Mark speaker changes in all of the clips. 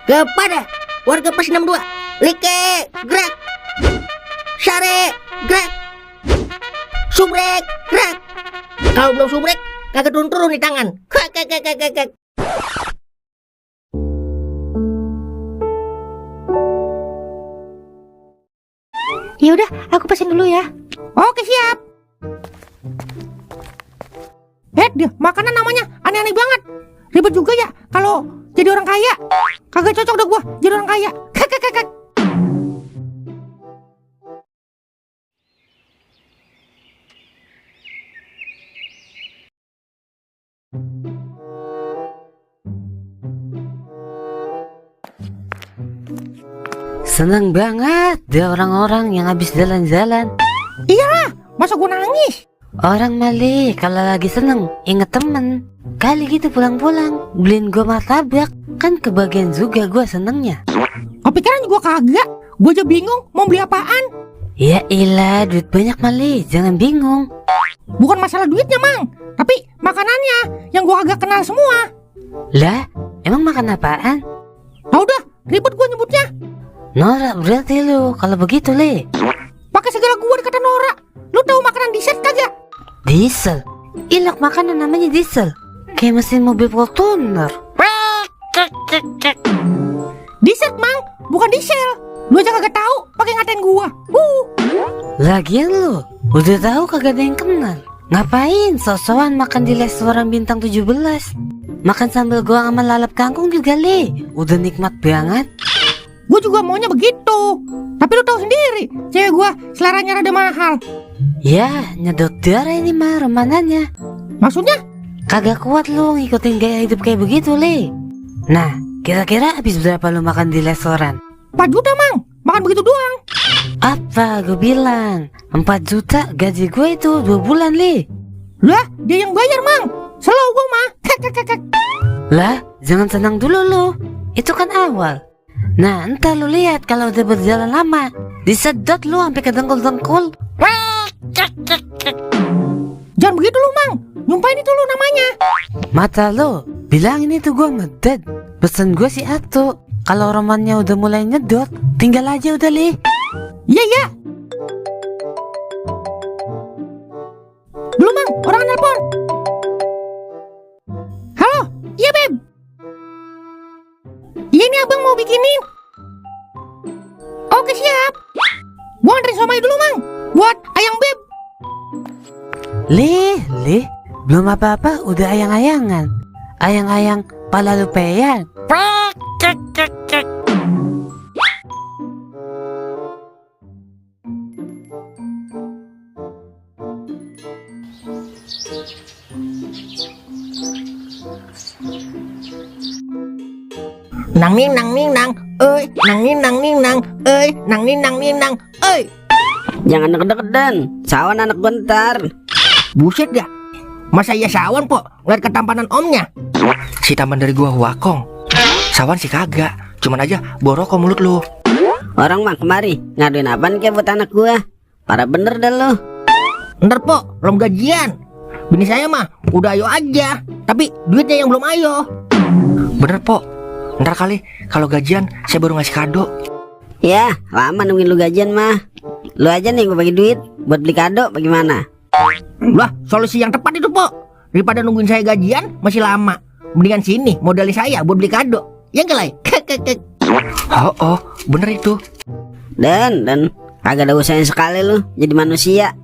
Speaker 1: Kepada warga Pos 62, Like, gerak. Sare, gerak. Subrek, gerak. Kalau belum subrek, kagak turun-turun di tangan. Kek.
Speaker 2: Ya udah, aku pesen dulu ya.
Speaker 3: Oke, siap. Dia makanan namanya aneh-aneh banget. Ribet juga ya kalau jadi orang kaya. Kagak cocok dah gua jadi orang kaya. Kek.
Speaker 4: Seneng banget deh orang-orang yang habis jalan-jalan.
Speaker 3: Iyalah, masa gua nangis?
Speaker 4: Orang Mali kalau lagi seneng inget temen. Kali gitu pulang-pulang beliin gua martabak. Kan kebagian juga gua senengnya.
Speaker 3: Kepikiran gua kagak. Gua aja bingung mau beli apaan.
Speaker 4: Ya ilah, duit banyak Mali, jangan bingung.
Speaker 3: Bukan masalah duitnya, Mang, tapi makanannya yang gua kagak kenal semua.
Speaker 4: Lah, emang makan apaan?
Speaker 3: Tau dah, ribet gua nyebutnya.
Speaker 4: Norak berarti lu kalau begitu, Le.
Speaker 3: Pakai segala gua dikata norak. Lu tahu makanan dessert kagak?
Speaker 4: Diesel. Ilak makanan namanya diesel. Kayak mesin mobil Fortuner.
Speaker 3: Dessert, Mang, bukan diesel. Lu aja kagak tahu, pakai ngatain gua.
Speaker 4: Lagian lu udah tahu kagak ada yang kenal. Ngapain sok-sokan makan di restoran bintang 17? Makan sambal goang sama lalap kangkung juga, Le. Udah nikmat banget.
Speaker 3: Gue juga maunya begitu. Tapi lu tahu sendiri, cewek gue seleranya rada mahal.
Speaker 4: Ya, nyedot darah ini mah remananya.
Speaker 3: Maksudnya?
Speaker 4: Kagak kuat lu ngikutin gaya hidup kayak begitu, Le. Nah, kira-kira habis berapa lu makan di restoran?
Speaker 3: 4 juta, Mang. Makan begitu doang.
Speaker 4: Apa gue bilang? 4 juta gaji gue itu 2 bulan, Le.
Speaker 3: Lah, dia yang bayar, Mang. Selalu gue mah. Kek.
Speaker 4: Lah, jangan senang dulu lu. Itu kan awal. Nah, entar lu lihat kalau udah berjalan lama, disedot lu sampai ke dengkul-dengkul.
Speaker 3: Jangan begitu lu, Mang. Nyumpain itu lu namanya.
Speaker 4: Mata lu, bilang ini tuh gua ngeded. Pesan gua si Atu. Kalau romannya udah mulai nyedot, tinggal aja udah, Le.
Speaker 3: Iya. Belum, Mang. Orang nelpon. Halo, iya, Beb. Iya, ini abang mau bikinin. Oke, siap. Gua anterin somai dulu, Mang, buat ayang Beb.
Speaker 4: Le, belum apa-apa udah ayang-ayangan. Ayang-ayang pala lupean.
Speaker 1: Nang ning nang, ơi, nang ning nang, ơi, nang ning nang, ơi.
Speaker 5: Jangan deket-deketan, sawan anak bentar.
Speaker 1: Buset dah. Masa iya sawan, Po? Ngeliat ketampanan omnya. Si taman dari gua Huakong. Sawan sih kagak. Cuman aja borok mulut lu.
Speaker 5: Orang mah kemari ngaduin apaan kayak buat anak gua. Parah bener dah lu.
Speaker 1: Ntar, Po, belum gajian. Bini saya mah udah ayo aja, tapi duitnya yang belum ayo. Bener, Po. Ntar kali kalau gajian saya baru ngasih kado.
Speaker 5: Ya, lama nungguin lu gajian mah. Lu aja nih gua bagi duit buat beli kado bagaimana?
Speaker 1: Lah, solusi yang tepat itu, Po. Daripada nungguin saya gajian masih lama, mendingan sini modalin saya buat beli kado. Ya enggak, Lai? Oh, bener itu.
Speaker 5: Dan kagak ada usahanya sekali lu jadi manusia.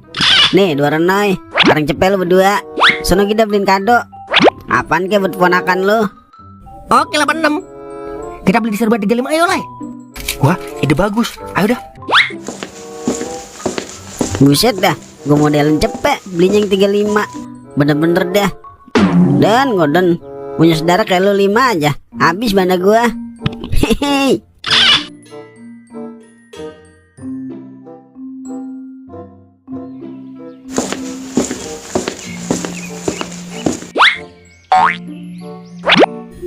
Speaker 5: Nih 2 renoi, bareng cepet lu berdua. Sono kita beliin kado. Apaan kayak buat ponakan lu?
Speaker 1: Oke, 86. Kita beli di serba 35, ayo, Lai. Wah, ide bagus. Ayo dah.
Speaker 5: Buset dah, gua modelin cepet belinya yang 35. Bener-bener dah. Dan ngoden punya saudara kayak lu 5 aja, habis banda gua. Hehehe.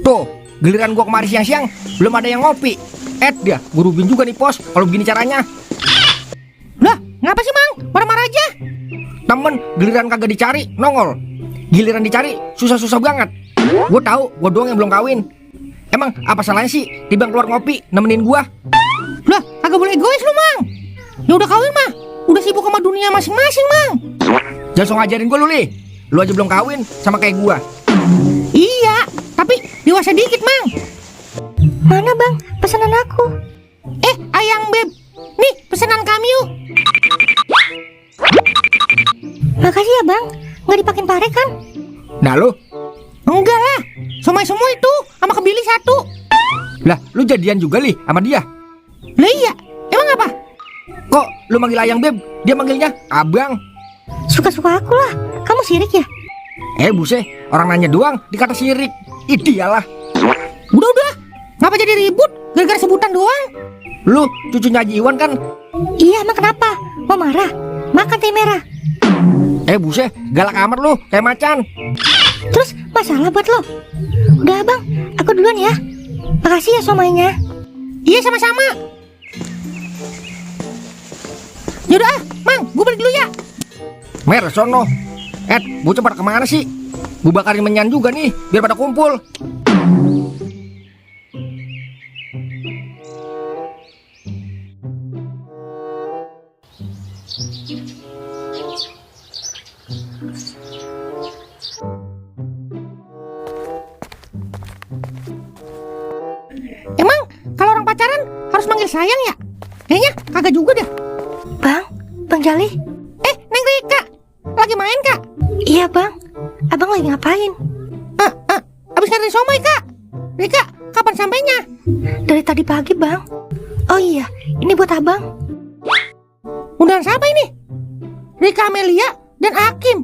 Speaker 1: Tuh, giliran gua kemari siang-siang belum ada yang ngopi. Dia gurubin juga nih, Pos, kalau begini caranya.
Speaker 3: Lah, ngapa sih, Mang? Marah-marah aja.
Speaker 1: Temen giliran kagak dicari nongol, giliran dicari susah-susah banget. Gue tahu gue doang yang belum kawin. Emang apa salahnya sih Timbang keluar ngopi nemenin gua?
Speaker 3: Lah, kagak boleh egois lu, Mang. Ya udah kawin mah, udah sibuk sama dunia masing-masing, Mang.
Speaker 1: Jangan sok ngajarin gua lu, Li. Lu aja belum kawin sama kayak gua.
Speaker 3: Iya, tapi dewasa dikit, Mang.
Speaker 2: Mana bang, pesanan aku?
Speaker 3: Ayang Beb, nih pesanan kami yuk.
Speaker 2: Makasih ya bang, nggak dipakein pare kan?
Speaker 1: Nah lu?
Speaker 3: Enggak lah, somai semua itu sama kebili satu.
Speaker 1: Lah, lu jadian juga, Li, sama dia?
Speaker 3: Lah iya, emang apa?
Speaker 1: Kok lu manggil Ayang Beb, dia manggilnya Abang?
Speaker 2: Suka-suka aku lah, kamu sirik ya?
Speaker 1: Buset, orang nanya doang dikata sirik. Iyalah.
Speaker 3: Udah, ngapa jadi ribut gara-gara sebutan doang?
Speaker 1: Lu cucunya Haji Iwan kan?
Speaker 2: Iya emang kenapa? Mau marah? Makan teh merah.
Speaker 1: Buset, galak amat lu, kayak macan.
Speaker 2: Terus masalah buat lo? Udah bang, aku duluan ya. Makasih ya somainya.
Speaker 3: Iya sama-sama. Yaudah Mang, gue balik dulu ya.
Speaker 1: Mer, sono. Bocah pada kemana sih? Gue bakarin menyan juga nih, biar pada kumpul.
Speaker 3: Emang kalau orang pacaran harus manggil sayang ya? Kayaknya kagak juga dah.
Speaker 2: Bang Jali.
Speaker 3: Neng Rika, lagi main kak?
Speaker 2: Iya bang, abang lagi ngapain?
Speaker 3: Abis nyari somai kak. Rika, kapan sampainya?
Speaker 2: Dari tadi pagi bang. Oh iya, ini buat abang.
Speaker 3: Undangan siapa ini? Rika Amelia dan Hakim.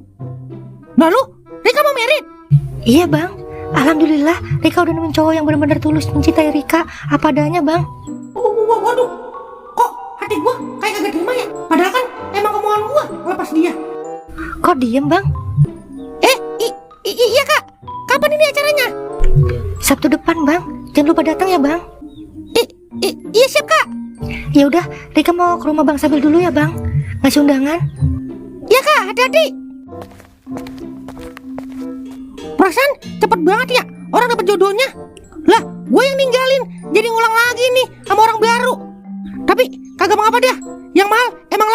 Speaker 3: Lalu, Rika mau merit?
Speaker 2: Iya bang, alhamdulillah Rika udah nemuin cowok yang benar-benar tulus mencintai Rika apa adanya bang.
Speaker 3: Waduh, kok hati gua kayak kagak terima ya? Padahal kan emang kemauan gua lepas dia.
Speaker 2: Kok diem bang?
Speaker 3: Iya kak, kapan ini acaranya?
Speaker 2: Sabtu depan bang, jangan lupa datang ya bang.
Speaker 3: Iya siap kak.
Speaker 2: Ya udah, Rika mau ke rumah bang Sabil dulu ya bang, ngasih undangan.
Speaker 3: Iya kak, hati-hati. Perasaan cepet banget ya orang dapet jodohnya. Lah, gue yang ninggalin jadi ngulang lagi nih sama orang baru. Tapi kagak mengapa dah. Yang mahal emang